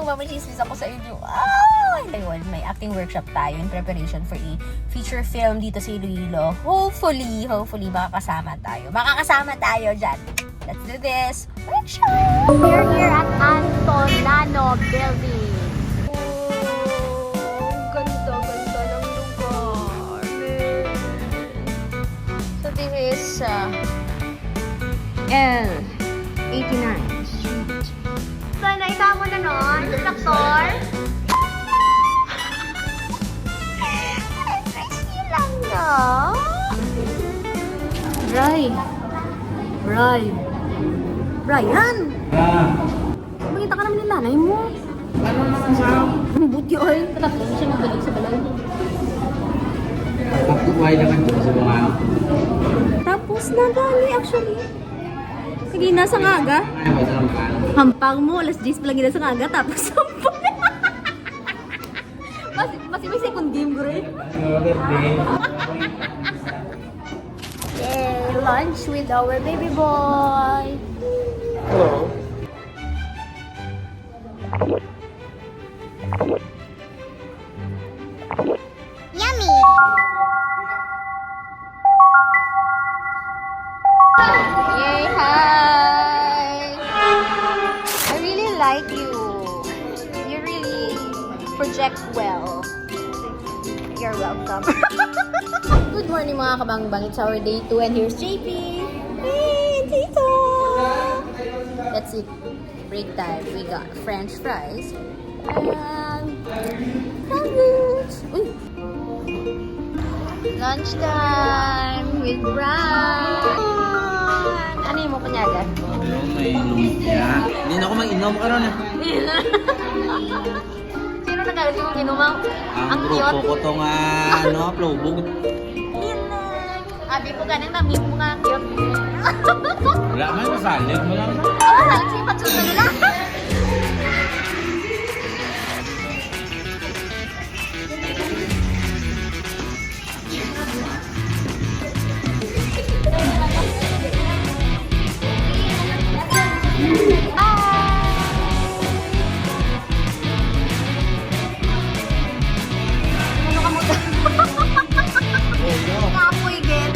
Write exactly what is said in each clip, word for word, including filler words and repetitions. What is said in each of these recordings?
Mamachismis ako sa inyo. Ah! Ayun, may acting workshop tayo in preparation for a feature film dito sa Iloilo. Hopefully, hopefully, makakasama tayo. Makakasama tayo dyan. Let's do this. Workshop! We're here at Antonano Building. Oh, ganda, ganda ng lugar. So, this is uh, L eighty-nine Street. So, nakita mo na nun, doktor? Fresh lang, no? Bray. Bray. Brian! Ah. Makita ka naman ng nanay mo. Ano naman sa? Ang buti, oy. Tatlo na siya magbalik sa balay. Magkukuhay naman dito sa mga Tapos na gani, actually. Sige na sa aga. Ay, may sarap ka. Hampang mo, alas diyes pa lang gina sa aga, tapos hampang. Mas, mas may second game, gure. Another day. Yay! Lunch with our baby boy. Hello. Yummy! Yay! Hi! I really like you. You really project well. You're welcome. Good morning, mga kabangbang. It's our day two, and here's J P. Hey, Tito! That's it. Break time. We got French fries and sandwich. Uy! Lunch time with Brian. Ano yung mo kunyaga? Ano, may lumpia. Hindi na ako mag-inom karon, ah. Sino nagkakasin mong inumaw? Ang Ang grupo cute. Ko to nga, ano, Flowbog. Abi ko ganang nami mo nga cute. Wala man, masalig mo lang. Oh, salig sa ipatsuto nila. Ano ka mo? Kapoy, gid.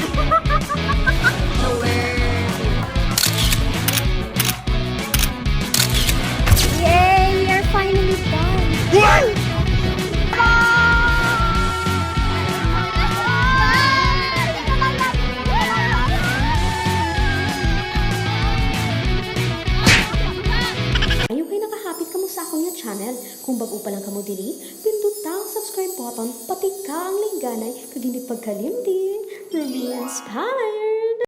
Yay! We are finally done! Ayaw kay nakahapit kamo sa akon nga channel. Kung bag-o pa lang kamo diri, pinduta ang subscribe button, patika ang lingganay, kag hindi pagkalimti, remain inspired!